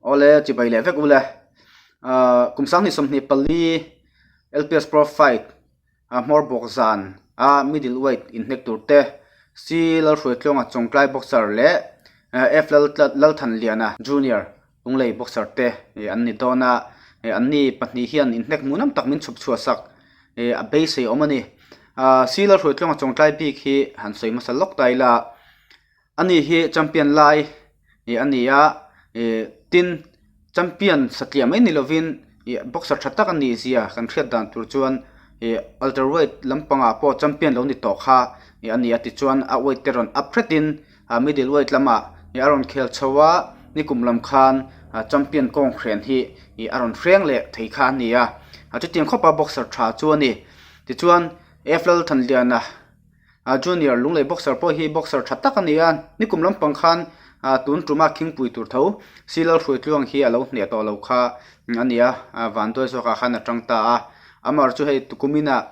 Awle chibai leh vek ule. Kum sanghnih 24 LPS Pro Fight hmawr bawk zan a middle weight inhnek tur te C Lalhruaitluanga Chawngtlai boxer leh F Lalthanliana Junior Lunglei boxer te an ni dawn a, an ni pahnih hian inhnek hmuhnawm tak min chhawp chhuah sak a beisei awm a ni. C Lalhruaitluanga Chawngtlai bik hi han sawi hmasa lawk ta ila. Ani hi champion lai a ni a, tin champion satliah mai ni lovin boxer tha tak a nih zia kan hriat dan tur chuan welterweight lampangah pawh champion lo ni tawh kha a ni a tichuan a weight te rawn up hretin middle weight lamah a rawn khel chho a, nikum lam khan champion kawng hren hi a rawn hreng leh thei kha a ni a, chutiang khawpa boxer tha chu a ni. Tichuan F Lalthanliana. Junior Lunglei boxer pawh hi boxer tha tak a ni a, nikum lampang khan tun tuma khingpui tur tho Silal Hruaitluang hi a lo hneh tawh lo kha a ni a, vanduai zawkah khan a tang ta a, amah chu hei tukum inah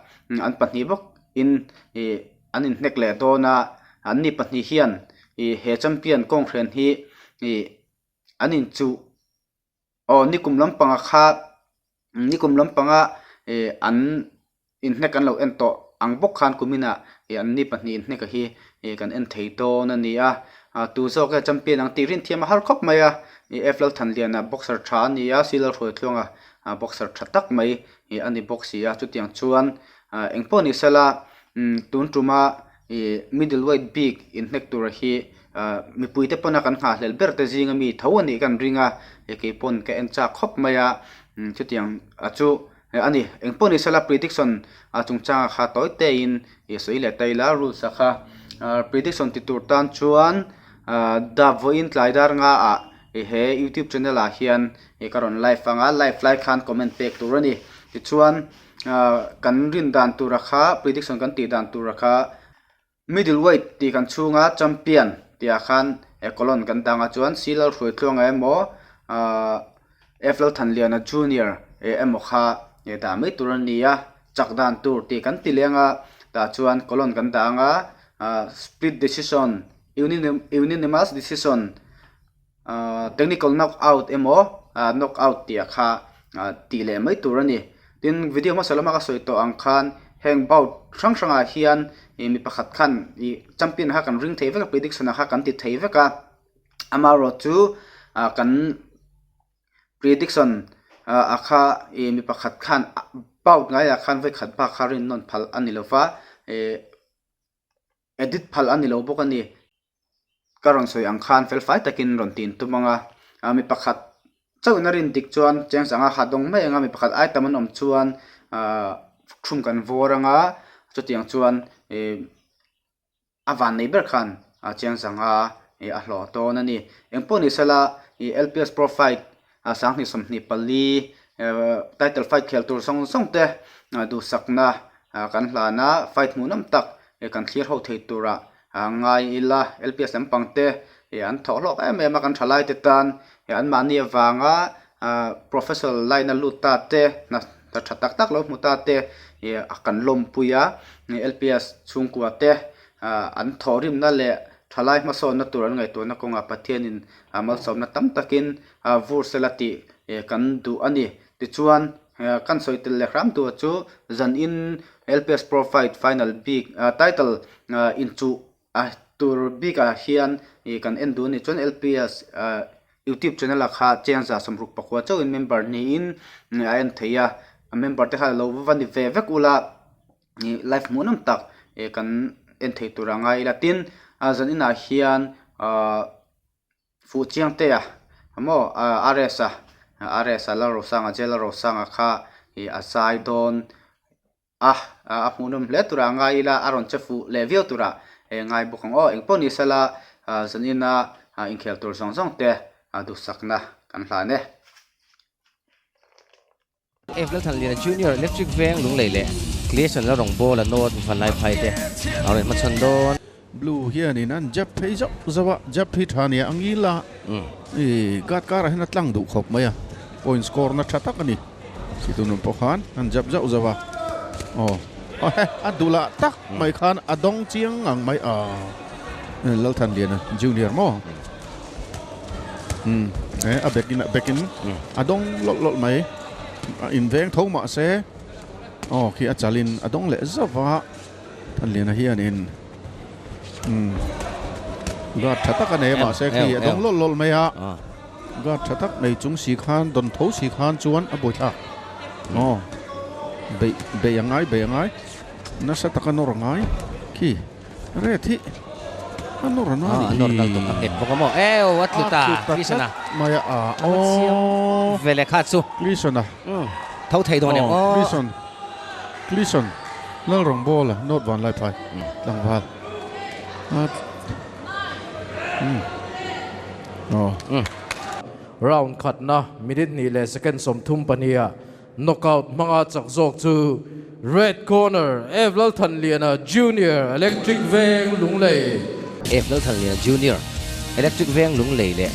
an pahnih bawk in ih an inhnek leh dawn a, an ni pahnih hian ih he champion kawnghren hi ih an inchuh. Aw nikum lampanga kha nikum lampanga ih an inhnek an lo en tawh ang bawk khan kuminah ih an ni pahnih inhnek a hi ih kan en thei dawn a ni a, tu zawk nge champion ang tih rin thiam a har khawp mai a, ih F Lalthanliana boxer tha a ni a, C Lalhruaitluanga boxer tha tak mai ih a ni bawk si a, chutiang chuan engpawh ni sela tun tuma Ih middle weight bik inhnek tura hi mipui te pawna kan nghahhlelh ber te zinga mi tho a nih kan ring a, ih kei pawn ka en chak khawp mai a, chutiang a chu a ni. Engpawh ni sela prediction chungchanga kha tawi tein ih sawi leh ta ila rules a kha prediction ti tur tan chuan dap vawiin tlai dar nga ah ih he youtube channel ah hian ih ka rawn live ang a, live lai khan comment pek tur a ni. Tichuan. Kan rin dan tura kha prediction kan tih dan tura kha middle weight tih kan chhunga champion tihah khan colon kan dang a chuan C Lalhruaitluanga emaw F Lalthanliana junior emaw kha dah mai tur a ni a, chak dan tur tih kan ti leng a tah chuan colon kan dang a split decision unanimous decision. Technical knock out emaw knock out tih ah kha tih leh mai tur a ni. Tin, video hmasa lama ka sawi tawh ang khan heng bout hrang hrangah hian ih mi pakhat khan ih champion kha kan ring thei vek a prediction ah kha kan ti thei vek a, amaherawh chu kan prediction ah kha ih mi pakhat khan bout ngaiah khan vawikhat bak kha rinnawn phal a ni lova ih edit phal a ni lo bawk a ni. Ka rawn sawi ang khan felfai takin rawn tin tum ang a, mi pakhat chauhin a rin dik chuan cheng sanga ha dawng mai ang a, mi pakhat ai tam an awm chuan ahh thum kan vawr ang a, chutiang chuan ih a van nei ber khan cheng sanga ih a hlawh dawn a ni. Engpawh ni sela ih L P S Pro Fight 2024 title fight khel tur zawng zawng te duhsakna kan hlan a, fight hmuhnawm tak kan thlir ho thei turah ngai ila L P S lampang te an thawh hlawk em em a kan thalai te tan anmahni avanga professor line a lut ta te hna tha tak tak lo hmu ta te kan lawmpui a L P S chhungkua te an thawhrimna leh thalai hmasawnna tur an ngaihtuahna kawngah Pathianin malsawmna tam takin vur sela tih kan duh a ni. Tichuan kan sawi tel leh hram tur chu zanin L P S Pro Fight final bik title inchuh tur bikah hian kan en duh a nih chuan L P S youtube channel ah kha chengza 69 chauhin member niin a en thei a, a member te kha lo va ni ve vek ula live hmuhnawm tak kan en thei tur a ngai ila tin zaninah hian ahh. Fuh chiang te a maw R S a R S a Lalrosanga J Lalrosanga kha ih a zai dawn a a hmuhnawm hle turah a ngai ila a rawn che fuh leh viau turah ngai bawk ang aw engpawh ni sela zanina inkhel tur zawng zawng te duhsakna kan hlan e. F Lalthanliana Junior Electric Veng Lunglei leh Cleation la rawngbawl a North Vanlai phai te a rawn hmachhawn dawn. Blue hianin an jab phei zauh zauh a, jab hi tha nia ang ila i guard karah hian a tlang duh khawp mai a, point score na tha tak a ni. Situ nun pawh khan an jab zauh zauh a, aw aw he a duh lah tak mai khan a dawng chiang ang mai a, Lalthanliana Junior maw? Umm. A bek in a bek in a dawng lawlh lawlh mai. A inveng tho mah se aw khi a chal in a dawng leh zauh va. Thanliana hianin umm guard tha tak a nei a mahse khi a dawng lawlh lawlh mai a. Guard tha tak nei chung si khan dawn tho si khan chuan a buaithlak. Aw beih beih a ngai beih a ngai nasa taka nawr a ngai khi red hi a nawr a na a nawr nal tuk a nghet bawk a maw eo a tlu ta Clisson a mai a a aw vele kha chu Clisson a tho thei dawn em aw Clisson Clisson Lalrawngbawla North Vanlaiphai tlangval a aw. Round khatna minute hnih leh second 32 ah Knockout hmanga chak zawk chu Red Corner F Lalthanliana Junior Electric Veng Lunglei. F Lalthanliana Junior Electric Veng Lunglei leh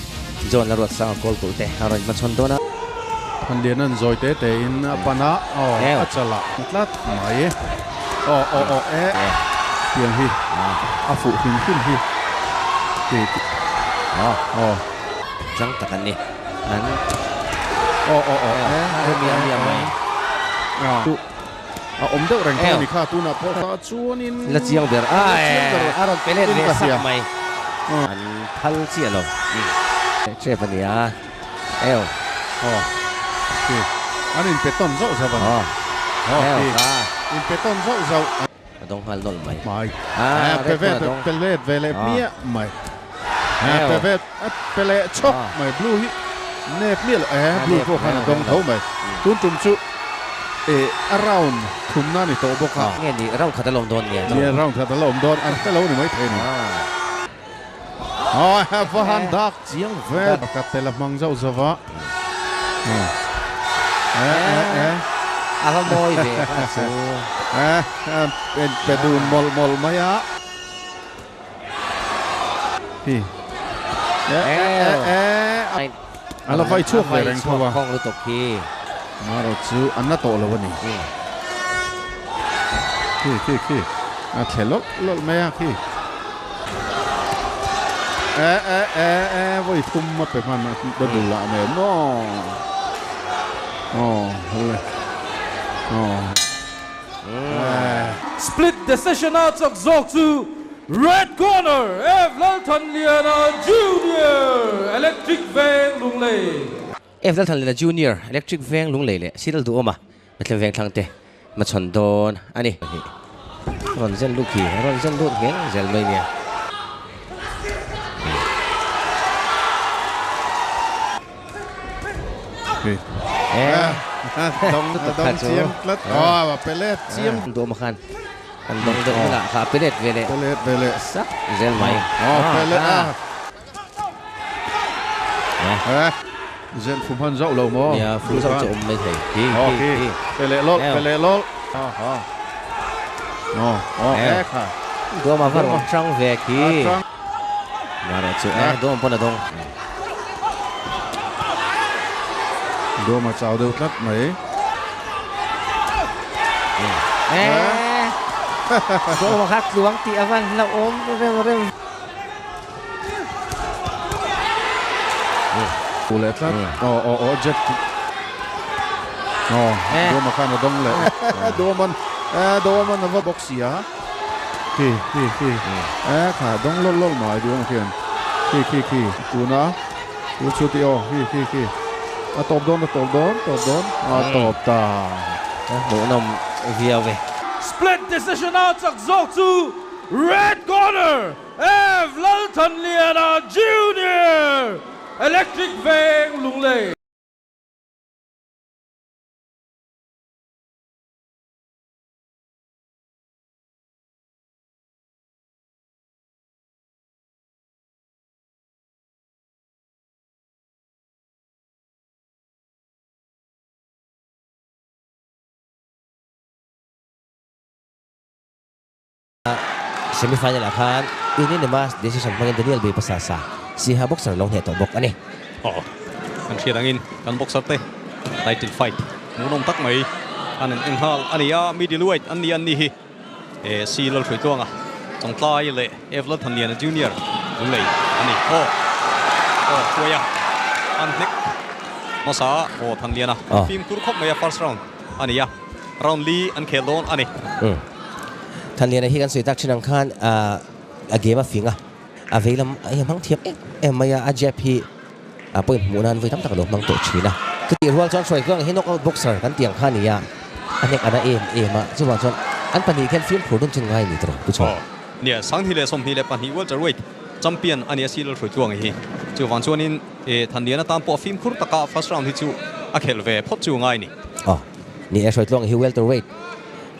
John Laruatsanga Kawlkulh te a rawn hmachhawn dawn a. Thanliana'n zawi te te in a pan a, aw a chal ah tlat mai. Aw aw aw e tiang hi a fuh hrim hrim hi ti aw. Chang tak an ni. An Aw aw aw e e miam miam mai. A awm deuh reng thei a ni kha tunah pawh ta chuanin La chiang ber a a rawn pe let ve sak mai. An phal chiah lo. Trep a nia eo. Aw khi an inpe tawn zauh zauh a ni. Aw khi inpe tawn zauh zauh. A dawng nghal nawlh mai. Mai. A pe ve pe let ve leh hmiah mai. A pe ve a pe leh chhawk mai. Blue hi nep miah lo e blue pawh khan a dawng tho mai. Tun tum chu e a round thumna a ni tawh bawk a. Nge ni round khat a la awm dawn nia. Nia round khat a la awm dawn an hre lo ni mai thei ni. A va han dak chiang ve. Ka tel a hmang zauh zauh a. E e e. A va mawi ve kha chu. E pe dun mawlh mawlh mai a. Hi. E e e e. A la vai chhuak ve reng tho a. Khawng lutuk hi. Maro chu a na tawh lo a ni. Khi khi khi. A thle lawlh lawlh mai a khi. E e e e vawi thum a pe hman a da dul lah nen maw. Aw le. Aw. Split decision a chak zawk chu Red Corner F Lalthanliana Junior Electric Veng Lunglei. F Lalthanliana Junior Electric Veng Lunglei leh Siral Duhawma Bethlehem Vengthlang te hmachhawn dawn a ni. Rawn zen lut hi rawn zen lut ngheng zel mai nia. Dawng chiang tlat aw a pe let chiang. Duhawma khan an dawng deuh hunah kha a pe let ve leh. Pe let ve leh. Sak zel mai. Aw pe let a. Zen fu hman zauh lo maw? Nia, fu zauh chu awm mai thei. Hi, hi, hi. Pe leh lawlh, pe leh lawlh. Aw, aw, e kha. Duama va rawn tang ve khi. Mara chu e, Duama pawn a dawng. Duama chau deuh tlat mai. E, Duama kha tluang tih a van hlauhawm rem rem. Pu leh tlat aw aw aw jet aw Duama khan a dawng leh Duaman Duaman a va bawk si a khi khi khi e kha dawng lawlh lawlh mai Duama khian khi khi khi tuna tun chu tih aw khi khi khi a tawp dawn a tawp dawn tawp dawn a tawp ta hmuhnawm viau ve. Split decision a chak zawk chu Red Corner Ev Lalthanliana Junior, Electric Veng Lunglei. Semi final ah khan unanimous decision hmangin Daniel Bui pasa sa Siha boxer lo hneh tawh bawk a ni. Aw, kan hriat angin kan boxer te title fight hmuhnawm tak mai an in en nghal a ni a, middleweight an ni an ni hi e C Lalhruaitluanga Chawngtlai leh F Lalthanliana Junior Lunglei a ni. Aw, aw hruai a, An hnek hmasa aw Thanliana fimkhur khawp mai a first round a ni a, round li an khel dawn a ni. Thanliana hi kan sawi tak thin ang khan a game a fing a, a vei lam a hmang thiam em em mai a, a jab hi a point hmuh nan vawi tam tak a lo hmang tawh thin a. Chutih rual chuan Hruaitluanga hi knockout boxer kan tih ang kha a ni a, a hnek ana em em a, chuvang chuan an pahnih khian fimkhur dun chin ngai a ni tawh Pu Chhuan. Nia, 2022 welterweight champion a ni a Silal Hruaitluanga hi. Chuvang chuanin Thanliana tan pawh fimkhur taka first round hi chu a khelh ve phawt chu ngai a ni. Aw, ni e, Hruaitluanga hi welterweight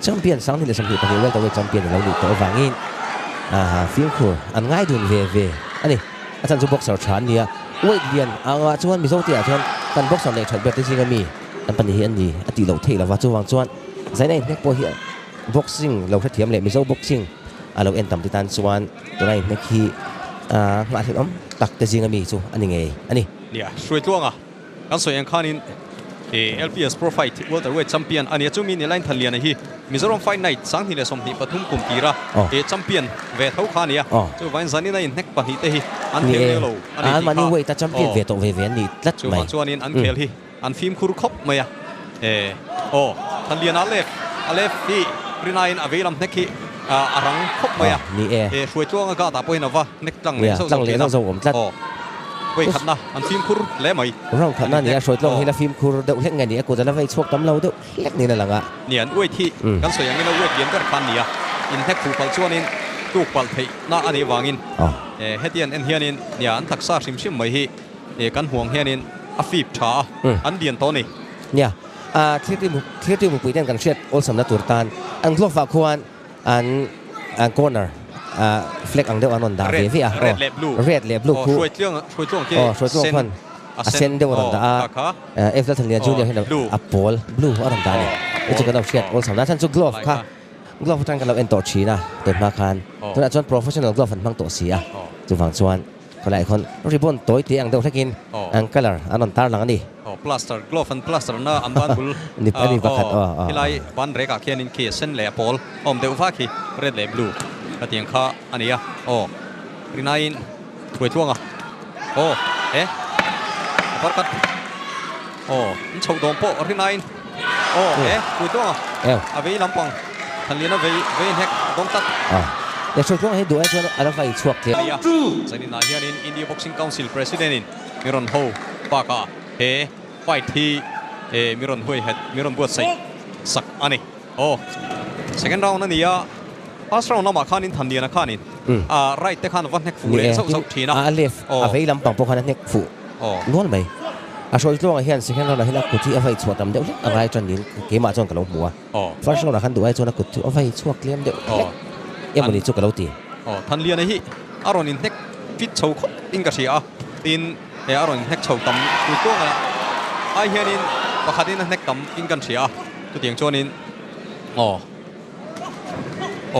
champion 2022 welterweight champion a lo nih tawh avangin fimkhur an ngai dun ve ve a ni. A chhan chu boxer tha an ni a, weight lian angah chuan Mizo te ah chuan kan boxer neih that ber te zinga mi an pahnih hi an ni a tih loh theih lova, chuvang chuan Zaina inhnek pawh hi Boxing lo hrethiam leh Mizo boxing a lo en tam te tan chuan tunah inhnek hi nghahhlelh awm tak te zinga mi chu a ni ngei a ni. Nia, Hruaitluanga kan sawi ang khanin LPS Pro Fight Welterweight Champion a ni a, chumi ni Lainthan Liana hi Mizoram Fight Night 2023 kum tira champion ve tho kha a ni a, chuvain zanin a inhnek pahnih te hi an khel leh lo a ni tih kha. An mahni weight a champion ve tawh ve ve an ni tlat mai. Chuvang chuanin an khel hi An fimkhur khawp mai a, e aw Thanliana left a left hi rinaiin a veilam hnek hi a rang khawp mai a, e Hruaitluanga guard ah pawhin a va hnek tlang leh zauh zauh thin a, aw vawi khatna an fimkhur hle mai. Round khatna a ni a, Hruaitluanga hi la fimkhur deuh hlek nge ni a, kut a la vei chhuak tam lo deuh hlek niin a lang a. Ni an weight hi kan sawi angin a weight lian ber kha an ni a, inhnek fuh palh chuanin tuk palh theihna a nih avangin hetiang en hianin nia an taksa hrim hrim mai hi He kan huang hianin a fip tha a, an lian tawh a ni. Nia, thirty mupui ten kan hriat awlsamna tur tan an glove ah khuan an corner flag ang deuh an rawn dah ve ve a. Red leh blue. Red leh blue khu. Hruaitluang khi sen. A sen deuh a rawn dah a. F Lalthanlian Junior hian a pawl blue a rawn dah a ni. Chu chu kan lo hriat awlsamna. A chhan chu glove kha glove atang kan lo en tawh thin a tun hma khan. Tunah chuan professional glove an hmang tawh si a. Chuvang chuan. Khawlai khawn ribbon tawi tih ang deuh hlekin an colour an rawn tar lang a ni. Aw plaster glove an plaster na an ban bul a ni pakhat aw helai ban rek ah khianin khi a sen leh a pawl a awm deuh vak hi red leh blue ka tih ang kha a ni a aw rinaiin Hruaitluanga aw e a par khat aw an chhoh dawm pawh rinaiin aw e Hruaitluanga a vei lampang Thanliana vei vei hnek dawng tlat. He Hruaitluanga hi duh ai chuan a la vai chhuak tlem. A nia. Zaninah hianin India Boxing Council President in mi rawn ho bakah he fight hi mi rawn huai het mi rawn buatsaih sak a ni. Aw second round a ni a, first round lamah khanin Thanliana khanin a right te khan a va hnek fuh leh zauh zauh thin a. A left a vei lampang pawh khan a hnek fuh nual mai. A Hruaitluanga hian second round ah hian a kut hi a vai chhuah tam deuh hlek a ngai tan niin keimah chuan ka lo hmu a. First round ah khan duh ai chuan a kut chu a vai chhuak tlem deuh hlek emawni chu ka lo ti. Aw, Thanliana hi a rawn inhnek fit chho khawp in ka hria a, tin he a rawn inhnek chho tam pui tawng a, ai hianin pakhatin a hnek tam in kan hria a, chutiang chuanin aw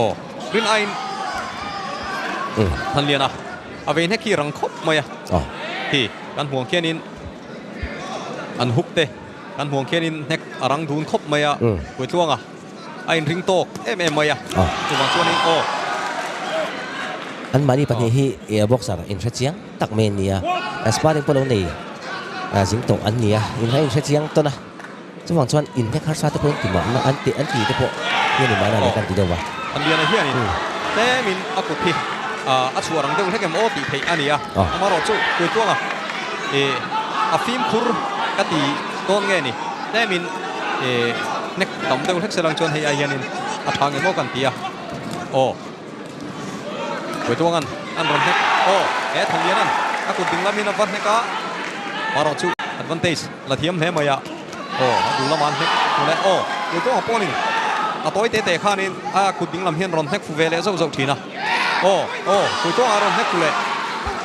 aw rin aiin Thanliana a vei hnek hi rang khawp mai a, hi kan hmuh ang khianin an hook te. Kan hmuang khianin hnek a rang dun khawp mai a, Puitluanga a inring tawk em em mai a, chuvang chuanin aw. An mahni pahnih hi boxer inhre chiang tak mai an ni a, sparring pawh lo nei zing tawh an ni a, inhre inhre chiang tawn a, chuvang chuan inhnek harsa te pawhin ti mahna an ti an ti te pawh hi a ni mahna le kan ti deuh va. Thanliana hianin tlemin a kut hi a chhuah rang deuh hlek em aw tih theih a ni a, amaherawhchu Puitluanga A fimkhur ka ti dawn nge ni? Tlemin hnek tam deuh hlek se lang chuan hei ai hianin a tha nge maw kan ti a. Aw. Puituangan an rawn hnek. Aw, he Thanlianan a kut ding lamin a va hnek a. Marawh chu advantage la thiam hle mai a. Aw, a duh lamah an hnek thu leh. Aw, Puituanga pawnin a tawi te te khanin a kut ding lam hian rawn hnek fu ve leh zauh zauh thin a. Aw aw Puitluanga a rawn hnek leh.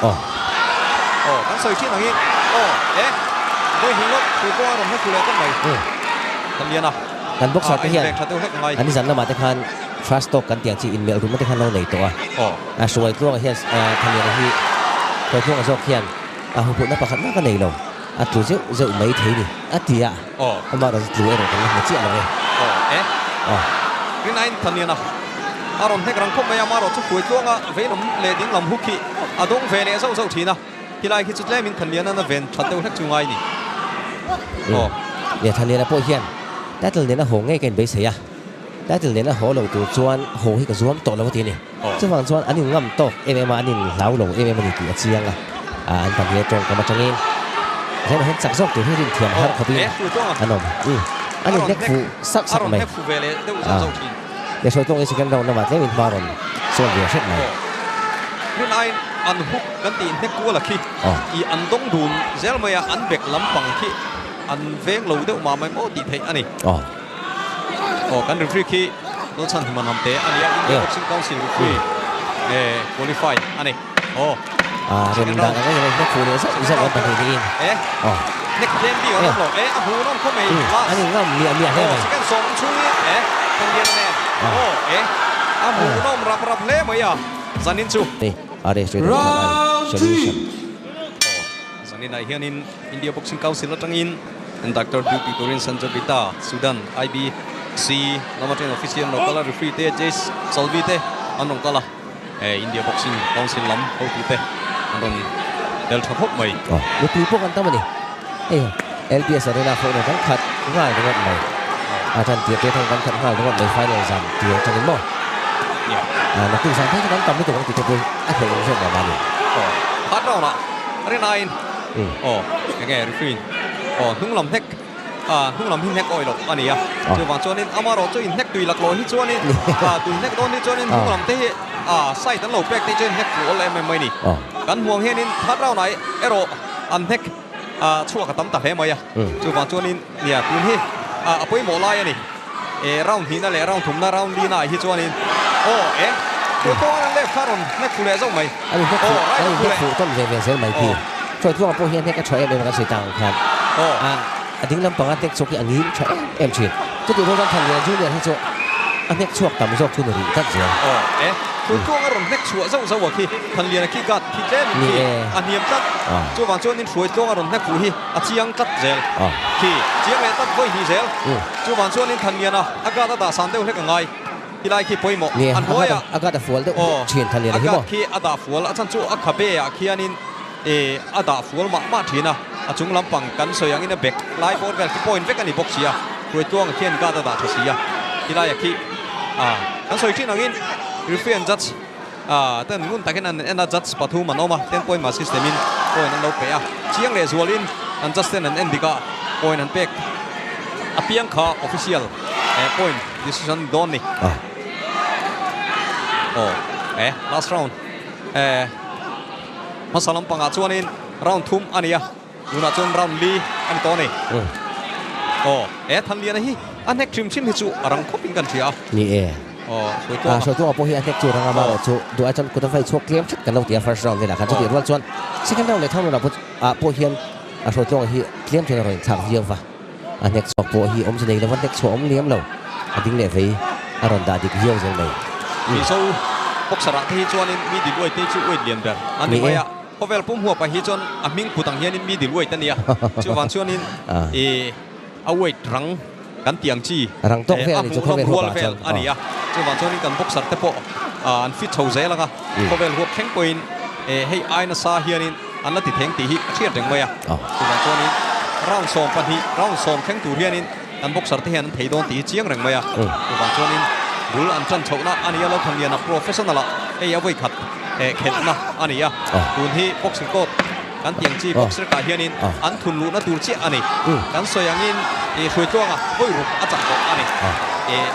Aw. Aw kan sawi thin angin aw e vawi hnih ngawt Puitluanga a rawn hnek leh tawp mai. Kan lian a. Kan boxer te hian an zan lamah te khan trash talk kan tih ang chi inmelh rumna te khan lo nei tawh a. Aw. A Hruaitluanga hian Thanliana hi Hruaitluanga zawk hian a huphurhna pakhat mah ka nei lo. A tlu zeuh zeuh mai thei ni a ti a. Aw. Amah rawn tlu erawh kan la hmu chiah lo e. Aw e. Aw. Rinaiin Thanliana A rawn hnek rang khawp mai a, amaherawh chu Hruaitluanga veilam leh dinglam hook hi a dawng ve leh zauh zauh thin a. Khilai khi chu tlemin Thanliana a ven that deuh hlek chu ngai ni. Aw. Nia, Thanliana pawh hian title nena haw ngei ka inbeisei a, title nena haw lo tur chuan haw hi ka zuam tawh lo a ti a ni. Chuvang chuan an inngam tawk em em a, an inhlau lo em em a ni tih a chiang a, an pahnih tawngkam atangin Zainah hian chak zawk tur hi rinthiam har khawpin an awm. An inhnek fuh sak sak mai. Leh Hruaitluang hi second round lamah tlemin hma rawn sawn ve hret mai. Rin aiin an hook kan tih hnek kual a khi i an dawng dun zel mai a, an bek lampang khi an veng lo deuh mah mai maw tih theih a ni. Aw kan referee khi Lalchhan Himanam te a ni a, India Boxing Council referee qualify a ni. Aw. Rem dan ang engin a hnek fuh leh zauh zauh an pahnih niin. Hnek tlem bik an awm lo. E a hmuh nawm khawp mai. Last. An inngam miah miah hle mai. Aw second sawm chhungin e Thangliana nen. Aw e a hmuh nawm rap rap hle mai a zanin chu. Round 3. Aw zaninah hianin India Boxing Council atangin Doctor Duty turin Sanjogita Sudan IBC lama atangin official an rawn kal a, referee te Jace Salvi te an rawn kal a. India Boxing Council lam hotute an rawn tel tha khawp mai. Aw, mipui pawh kan tam a ni. Hei LPS Arena pawh kan khat nghal ringawt mai. A tan tir te thang kan khat nghal ringawt mai final zan tir atangin maw. Naktuk zan phei chu kan tam lutuk ang tih te pawh a hlauh awm zawk mah mah a ni. Aw, third round ah Arena-in aw enge referee aw hnung lam hnek. A hnung lam hi hnek awih loh a ni a, chuvang chuanin amarawh chu inhnek tui laklawh hi chuanin a tui hnek dawn hi chuanin hnung lam te hi a side an lo pek te chuan hnek fuh awl em em mai a ni. Kan hmuang hianin third round ah erawh an hnek chhuak a tam ta hle mai a, chuvang chuanin nia tun hi a pawimawh lai a ni. E round hnihna leh round thumna round lina ah hi chuanin aw e Hruaitluang an left kha rawn hnek fuh leh zauh mai. An inhnek fuh an inhnek fuh tawn ve ve zel mai khi. Hruaitluanga pawh hi a hnek a tha em em a kan sawi tak ang khan a a ding lampanga hnek chhuak hi a ngil tha em em thin. Chutih rual chuan Thanliana Junior hi chu a hnek chhuak tam zawk chu ni rih tlat zel. Aw e Hruaitluanga rawn hnek chhuah zauh zauh a khi Thanliana khi guard khi tlem in khi a hniam tlat. Chuvang chuanin Hruaitluanga rawn hnek fuh hi a chiang tlat zel. Khi chiang leh tlat vawi hnih zel. Chuvang chuanin Thanliana a guard a dah san deuh hlek a ngai. Tilai khi pawimawh a hnuai a. A guard a fual deuh hlek thin Thanliana hi maw? A guard khi a dah fual a chhan chu a khabe ah khianin a dah fual mah mah thin a. A chung lampang kan sawi angin a bek lai bawr vel khi point vek a ni bawk si a. Hruaitluanga khian guard a dah tha si a. Tilai a khi kan sawi thin angin referee and judge ten ngun takin an en a, judge pathum an awm a, ten point mah system in point an lo pe a. Chiang leh zualin an judge ten an en dik a, point an pek apiang kha official point decision dawn ni. Aw e last round e hmasa lampangah chuanin round thum a ni a, tunah chuan round li a ni tawh a ni. Aw e Thanliana hi a hnek hrim hrim hi chu a rang khawpin kan hria a. Ni e. Aw Hruaitluanga. Hruaitluanga pawh hi a hnek chu rang a marawh chu duh ai chuan kut a vai chhuak tlem hret kan lo ti a first round velah khan chutih rual chuan second round leh third round ah pawh hian Hruaitluanga hi tlem chuan a rawn inthlak viau va. A hnek chhuak pawh hi awmze nei lova hnek chhuah awm liam lo. A ding leh vei a rawn dah dik viau zel mai. Mizo boxer ah te hi chuanin mi dil uai te chu uait lian ber a ni mai a. Khawvel pum huap ah hi chuan a hming put ang hianin mi dil uait a nia. Chuvang chuanin ih a uait rang kan tih ang chi Rang tawk vel a a ni chu hmuhnawm khawvel rual huap ah vel chuan. a ni a. Chuvang chuanin kan boxer te pawh an fit chho zel ang a. Khawvel huap thleng pawhin hei ai nasa hianin An la ti theng tih hi a hriat reng mai a. Chuvang chuanin round 12, round sawm thleng tur hianin kan boxer te hian an thei dawn tih hi chiang reng mai a. Chuvang chuanin bul an tan chhohna a ni a, Lalthanliana professional ah hei a vawikhat khelhna a ni a. Tun hi boxing court kan tih ang chi boxer kah hianin an thun luhna tur chiah a ni. Kan sawi angin Hruaitluanga vawi ruk a chak tawh a ni.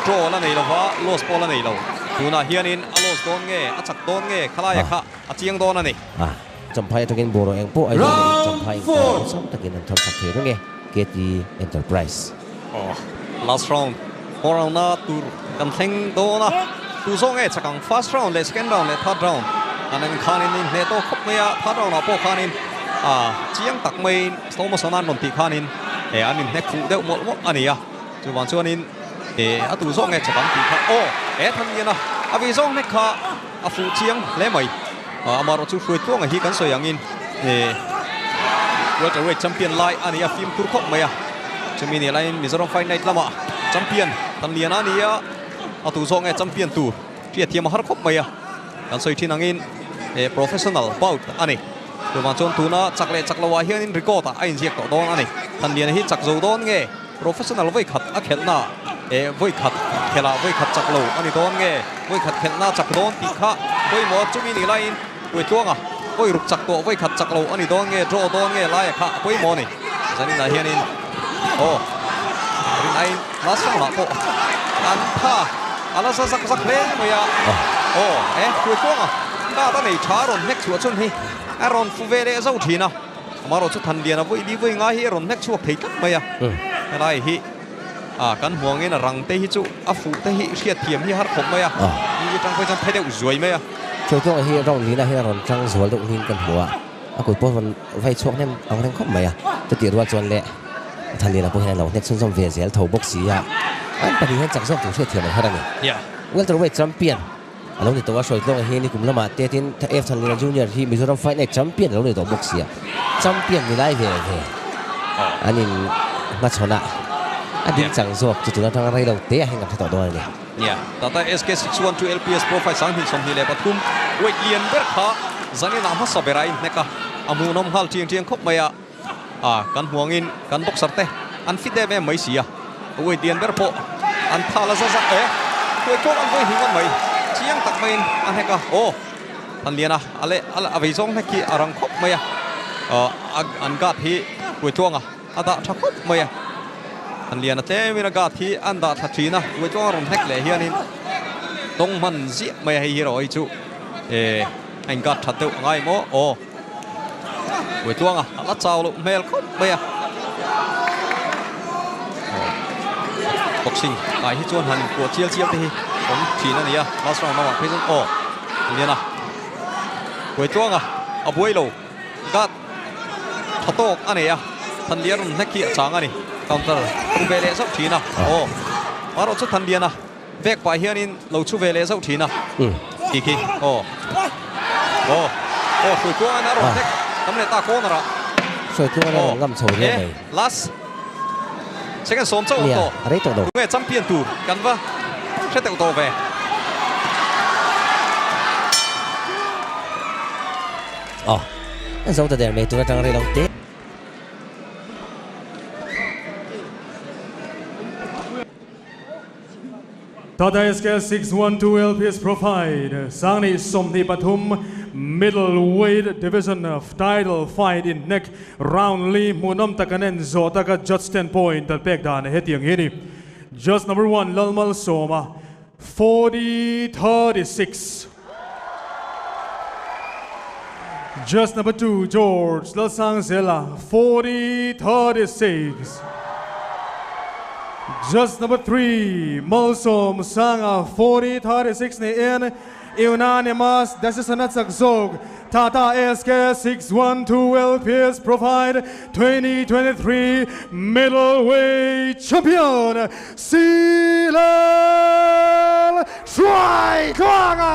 Draw la nei lova, loss pawh la nei lo. Tunah hianin a loss dawn nge, a chak dawn nge khalai a kha a chiang dawn a ni. Champhai atangin bawraw eng pawh Aizawl leh Champhai inkar awlsam takin an thawn chak thei reng e, KT Enterprise. Aw, last round, four round na tur kan thleng dawn a, tu zawng nge chak ang, first round leh second round leh third round an en khanin in hneh tawk khawp mai a, third round ah pawh khanin a chiang tak maiin slow motion an rawn tih khanin an inhnek fuh deuh mawlh mawlh a ni a, chuvang chuanin a tu zawng nge chak ang tih kha aw, he Thanliana a vei zawng hnek kha a fuh chiang hle mai. Amaherawh chu Hruaitluanga hi kan sawi angin welterweight champion lai a ni a, fimkhur khawp mai a. Chumi nih laiin Mizoram Fight Night lamah champion Thanliana a ni a, a tu zawk nge champion tur hriat thiam a har khawp mai a. Kan sawi thin angin professional bout a ni. Chuvang chuan tuna chak leh chak loah hianin record ah a inziak tawh dawn a ni. Thanliana hi chak zo dawn nge professional vawi khat a khelhna eh vawi khat khelhah vawi khat chak lo a ni dawn nge vawi khat khelhna chak dawn tih kha pawimawh chumi nih laiin Puitluanga vawi ruk chak tawh vawi khat chak lo a ni dawn nge draw dawn nge laia kha a pawimawh a ni. Zaninah hianin aw rinaiin last round ah pawh an tha a la za zak zak hle mai a aw e Puitluanga card a nei tha a rawn hnek chhuah chun hi a rawn fu ve leh zauh thin a amaherawh chu Thanliana vawi li vawi ngai hi a rawn hnek chhuak thei tlat mai a helai hi a kan hmuh angin a rang te hi chu a fuh te hi hriatthiam hi har khawp mai a ni atang pawh chuan phe deuh zuai mai a. Hruaitluanga hi round lina hian a rawn tang zual deuh niin kan hmu a. A kut pawh rawn vai chhuak hnem ang reng khawp mai a, chutih rual chuan leh Thanliana pawh hian a lo hnek chhunzawm ve zel tho bawk si a, an pahnih hian chak zawk tur hriatthiam an har a ni. Welterweight champion a lo ni tawh a, Hruaitluanga hi nikum lamah te tin F Thanliana Junior hi Mizoram Fight Night champion a lo ni tawh bawk si a, champion ni lai ve ve an in hmachhawn a, a ding chang zawk chu tun atanga rei lo te a heng kan hre tawh dawn a ni. Nia, Tata SK 612 LPS Profile 2023 weight lian ber kha zanin ah hmasa ber a inhnek a, a hmuhnawm nghal chiang chiang khawp mai a, ah kan hmuangin kan boxer te an fit em em mai si a, weight lian ber pawh an tha la za zak e, huai tluang an vawi hnih ngawt mai, chiang tak maiin a hnek a, aw Thanliana a leh a vei zawng hnek hi a rang khawp mai a, an guard hi huai tluanga. A dah tha khawp mai a, an lian a tlemin a guard hi an dah thla thin a, Uaitluang a rawn hnek leh hianin tawng hman ziah mai a, hei hi erawh hi chu eh a in guard that deuh a ngai maw aw Uaitluanga a la chau loh hmel khawp mai a, aw boxing ah hi chuan han inkuah chial chial te hi awm thin a ni a, last round lamah phei chuan aw an lian a, Uaitluanga a buai lo. Guard tha tawk a nei a, Thanlian rawn hnek hi a chang a ni. Counter thu ve leh zauh thin a, aw marawh chu Thanliana vek pah hianin lo chhu ve leh zauh thin a tih khi aw aw aw Hruaitluanga'n a rawn hnek tam leh ta corner ah Hruaitluanga'n a rawn ngam chho riau mai. Last second sawm chauh awm tawh. A rei tawh lo. Tunge champion tur kan va hre teuh tawh ve. Aw, an zo ta der mai tur atang rei lo te. Tata SK 612 LPS Profile Sangni 23 Middleweight Division of Title Fight in Neck Round li hmuhnawm tak an en zawh taka Judge 10 point an pek dan hetiang hi a ni. Judge number 1 Lalmalsawma 40 36. Just number 2 George Lalsangzela 40 36. Just number 3 Malsawm Sanga 40 36 niin unanimous decision a chak zawk Tata SK 612 LPS Provide 2023 Middleweight Champion Silal Hruaitluanga!